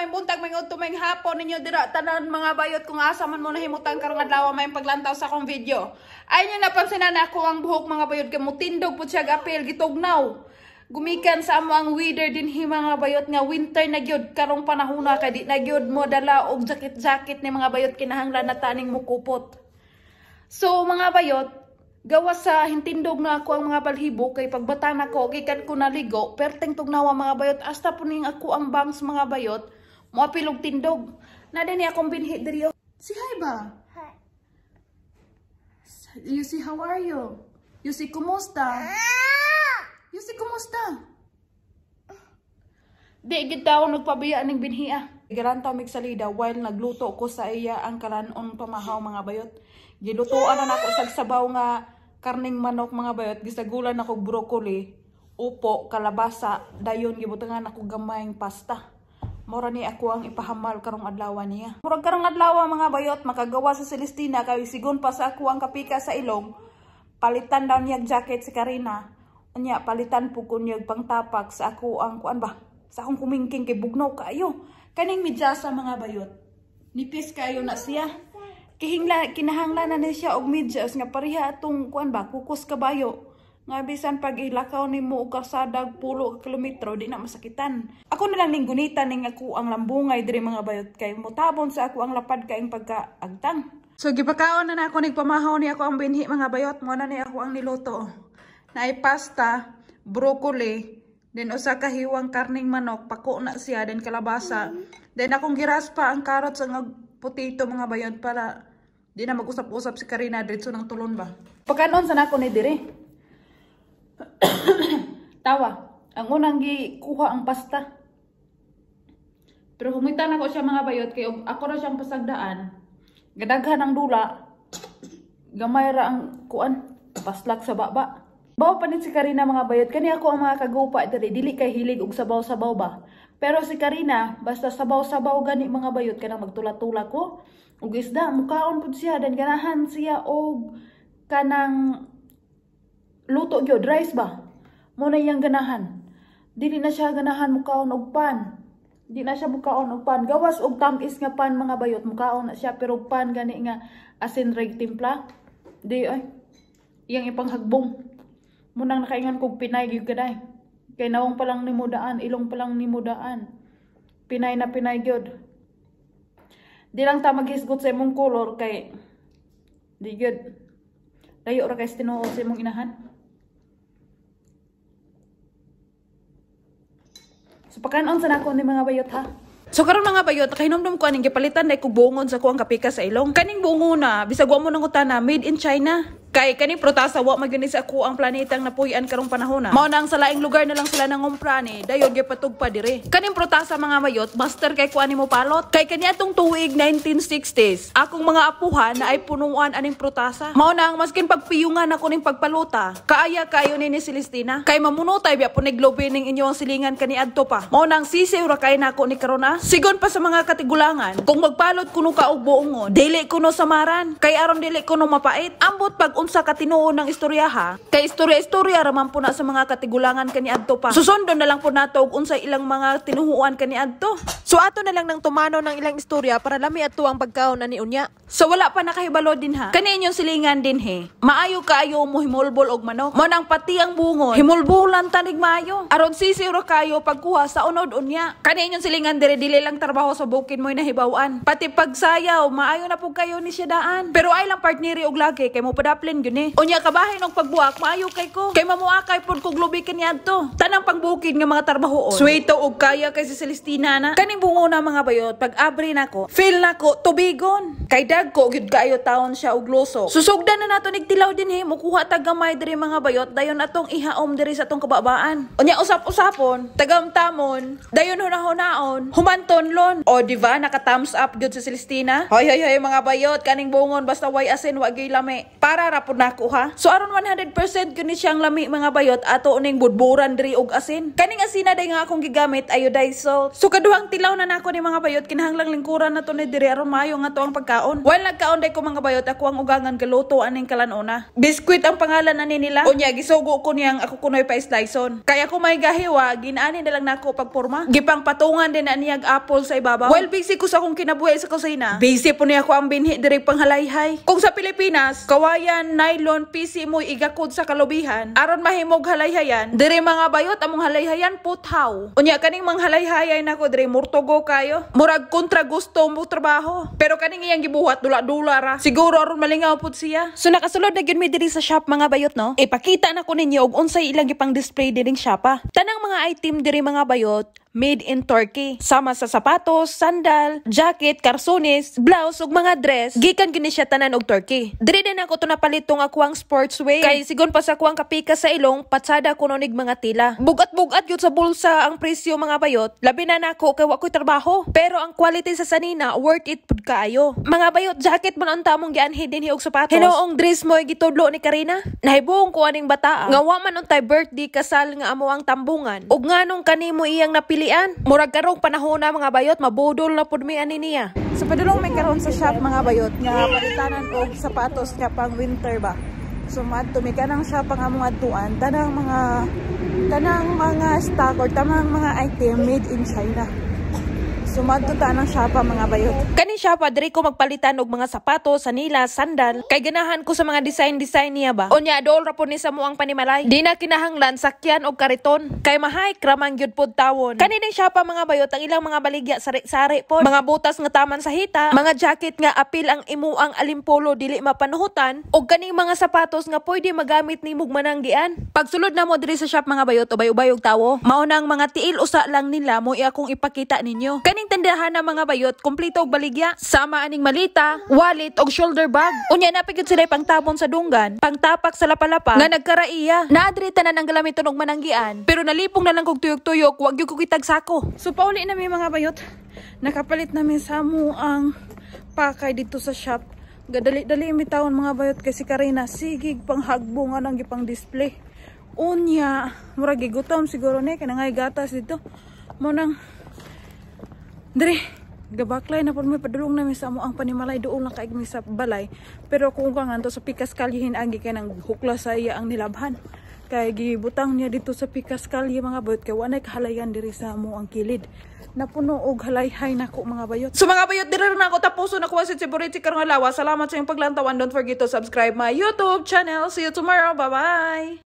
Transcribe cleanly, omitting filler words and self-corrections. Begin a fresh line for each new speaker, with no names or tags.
May buntag, may udto, may hapon ninyo dira tanan, mga bayot, kung asa man mo nahimutang karong adlaw may paglantaw sa akong video. Ay nyo napansin na ako ang buhok, mga bayot, kay mutindog pud siya apil gitugnaw. Gumikan sa amo ang weather dinhi, mga bayot, nga winter na gyud karong panahona, kay di na gyud mo dala og jacket-jacket ni, mga bayot, kinahanglan na taning mukupot. So mga bayot, gawas sa hintindog na ako ang mga balhibo kay pagbata nako gikan ko naligo, perteng tugnawa, mga bayot, hasta puning ako ang bangs, mga bayot, moapil og tindog. Na din akong binhi diri. Si hi ba?
Hi.
You see, how are you? You see, kumusta? You see, kumusta? Di gid tawo nagpabiya ning binhi ah. Garantaw mig salida while nagluto ko sa iya ang kalanon pamahaw, mga bayot. Gilutuan na nako sa sabaw nga karning manok, mga bayot, gisagulan ako broccoli, upo, kalabasa, dayon gibutangan ako gamayng pasta. Mora ni ako ang ipahamal karong adlaw niya. Murag karong adlaw, mga bayot, makagawa sa Celestina kay sigon pa sa ako ang kapika sa ilong. Palitan daw niya jacket si Karina. Unya palitan po ko niya pangtapak sa ako ang kuan ba? Sa akong kumingking kay bugnaw kaayo. Kaning medyasa, mga bayot. Nipis kayo na siya. Kihingla, kinahanglan na ni siya og medyas nga pareha atong kuan ba, kukos kabayo. Nga bisan pag ilakaw nimo og kalsadag pulo ka kilometro, di na masakitan. Ako na lang ning gunitan ning ako ang lambungay diri, mga bayot, kay motabon sa ako ang lapad kaing pagkaagtang. So gipakaon na nako ning pamahaw ni ako ang binhi, mga bayot, mo na ni ako ang niluto. Naay pasta, broccoli, then usa ka hiwang karning manok, pako na siya, then kalabasa. Then akong giraspa ang carrots ang potato, mga bayot, para di na mag-usap-usap si Karina diretso ng tulon ba. Pagkanon sa nako ni dire. Tawa. Ang unang gikuha ang pasta. Pero humitan ako siya, mga bayot, kay ako ra siyang pasagdaan. Gadaghan ang dula. Gamay ra ang kuan, paslak sa baba. Baw pa ni si Karina, mga bayot, kani ako ang mga kagupa diri dili kay hilig og sabaw-sabaw ba. Pero si Karina, basta sabaw-sabaw gani, mga bayot, kanang magtula-tula ko ug isda, mukaon pud siya, dan ganahan siya og kanang luto gyud, rice ba. Mo na iyang ganahan. Dili na siya ganahan mukaon og pan. Di na siya mukaon og pan. Gawas og tamis nga pan, mga bayot, mukaon na siya, pero pan gani nga asin reg timpla, di ay iyang ipanghagbong. Munang nakaingan kog pinay gyud kaday. Kay nawong pa lang nimo daan, ilong pa lang nimo daan. Pinay na pinay gyud. Di lang ta maghisgot sa imong color kay di gyud. Layo ra kay tinuod sa imong inahan. So pakanon sa nako ni, mga bayot, ha. So karon, mga bayot, kahinomdom ko aning gipalitan dai ko bungon sa kuang kapika sa ilong. Kaning bungona, bisag wa mo nangutana, made in China. Kay kaning protasa wa magyud sa ako ang planetang napuy-an karong panahon na. Mao na ang sa laing lugar na lang sila nangumpra ni, dayon gipatugpa dire. Kaning protasa, mga bayot, master kay kuan nimo palot. Kay kaniadtong tuig 1960s, akong mga apuhan na ay punuan aning protasa. Mao na ang maskin pagpiyungan ako ning pagpaluta, kaaya kayo ni Celestina. Kay mamunotay biya po niglobe ning inyong silingan kaniadto pa. Mao na ang sisiw ra kay nako ni karon ah. Sigon pa sa mga katigulangan, kung magpalot kuno ka og buongon, dili kuno samaran. Kay aron dili kuno mapait. Ambot pag unsa ka tinuod ng istorya ha. Kay istorya-istorya raman po na sa mga katigulangan kaniadto pa. Susundon na lang po nato og unsay ilang mga tinuhuan kaniadto.
So ato na lang nang tumano ng ilang istorya para lami ato ang pagkaon ani unya.
So wala pa nakahibalo din ha. Kani inyong silingan din he. Maayo kaayo mo himulbol og manok. Mo nang pati ang bungon. Himulbulan tanig maayo. Aron sisiw ra kayo pagkuha sa unod unya. Kani inyong silingan dire dili lang trabaho sa bukid mo'y nahibaw-an. Pati pagsayaw, maayo na pud kayo ni siya daan. Pero ay lang partneri og lagi kay mo padaplin gyud ni. Unya kabahin og pagbuak, maayo kay ko. Kay mamuakay pud kog lubi kaniadto. Tanang pangbukid nga mga trabahoon. Sweeto og kaya kay si Celestina na. Kaning bungo na, mga bayot, pag abri nako, feel nako tubigon. Kay dagko gyud kaayo taon siya og luso. Susugdan na nato nigtilaw din he, mukuha tag gamay diri, mga bayot, dayon atong ihaom diri sa atong kababaan. Unya usap-usapon, tagamtamon, dayon hunahunahon, humantonlon. O di ba naka thumbs up gyud si Celestina? Hoy hoy hoy, mga bayot, kaning bungon basta way asin wa gyud lami. Para ra pud nako ha. So aron 100% gyud ni siyang lami, mga bayot, ato ning budburan diri og asin. Kaning asina day nga akong gigamit, iodized salt. So kaduhang tilaw Pagtan-aw na nako ni mga bayot, kinahanglang lingkuran na to ni diri aron maayo nga to ang pagkaon. While nagkaon day ko, mga bayot, ako ang ugangan galuto aning kalanona. Biskwit ang pangalan ani nila. Unya gisugo ko niyang ako kunoy pa sliceon. Kaya ko may gahiwa, ginaani na lang nako pagporma. Gipang patungan din na niyag apple sa ibabaw. While busy ko sa akong kinabuhi sa kusina, busy po niya ako ang binhi diri panghalayhay. Kung sa Pilipinas, kawayan, nylon, PC mo igakod sa kalubihan aron mahimog halayhayan. Diri, mga bayot, among halayhayan puthaw. Unya kaning mga halayhayay nako diri murtugo kayo. Murag kontra gusto mo trabaho. Pero kaning iyang gibuhat, dula-dula ra. Siguro aron malingaw pud siya. So nakasulod na gyud mi diri sa shop, mga bayot, no. Ipakita na ko ninyo og unsay ilang gipang display diring shop ah. Tanang mga item diri, mga bayot, made in Turkey. Sama sa sapatos, sandal, jacket, karsones, blouse ug mga dress, gikan gini siya tanan og Turkey. Diri din ako to napalit tong akuang sportswear. Kay sigon pa sa akuang kapika sa ilong, patsada kuno nig mga tila. Bugat-bugat yun sa bulsa ang presyo, mga bayot. Labi na nako kay wa ko'y trabaho. Pero ang quality sa sanina, worth it pud kaayo. Mga bayot, jacket man ang tamong gianhi dinhi og sapatos. Hinoong dress mo gitudlo ni Karina. Nahibuong ko aning bata nga wa man untay birthday, kasal nga amo ang tambungan. Ug nganong kanimo iyang napilian? Murag karong panahon na, mga bayot, mabudol na pud mi ani niya. So padulong may karon sa shop, mga bayot, nga palitanan og sapatos nga pang winter ba. So maadto mi kanang shop ang among adtuan, tanang mga stock or tanang mga item made in China. So maadto ta ng shop, mga bayot. Kani shop diri ko magpalitan og mga sapatos, sanila, sandal. Kay ganahan ko sa mga design-design niya ba. Unya dool ra pud ni sa muang panimalay. Di na kinahanglan sakyan og kariton. Kay mahay kramang gyud pod tawon. Kani ning shop, mga bayot, ang ilang mga baligya sari-sari pod. Mga botas nga taman sa hita, mga jacket nga apil ang imuang alimpolo, dili mapanuhutan, og kaning mga sapatos nga pwede magamit nimog mananggian. Pagsulod na mo diri sa shop, mga bayot, ubay-ubay og tawo. Mao nang mga tiil usa lang nila mo akong ipakita ninyo. Kaning tindahan na, mga bayot, kumpleto og baligya. Sama aning malita, wallet og shoulder bag. Unya naa gyud sila pangtabon sa dunggan, pangtapak sa lapalapa nga nagkaraiya. Naa diri tanan ang galamiton og mananggian. Pero nalipong na lang kog tuyok-tuyok, wag gyud ko kitag sako. So pauli na mi, mga bayot. Nakapalit namin sa amo ang pakay dito sa shop. Gadali-dali mi tawon, mga bayot, kasi Karina sigig panghagbong anang gipang display. Unya, murag gigutom siguro ni kay nangay gatas dito. Mo nang diri gabaklay na po mi, padulong na mi sa amo ang panimalay, doon lang kaig mi sa balay. Pero kung ka nganto sa pikas kalye agi kay nang hukla sa iya ang nilabhan. Kay gibutang niya dito sa pikas kalye, mga bayot, kay wanay kahalayan diri sa amo ang kilid. Napuno og halayhay nako, mga bayot. So mga bayot, diri na ako tapuso na kuha si Chiburiti karong adlaw. Salamat sa inyong paglantaw and don't forget to subscribe my YouTube channel. See you tomorrow. Bye bye.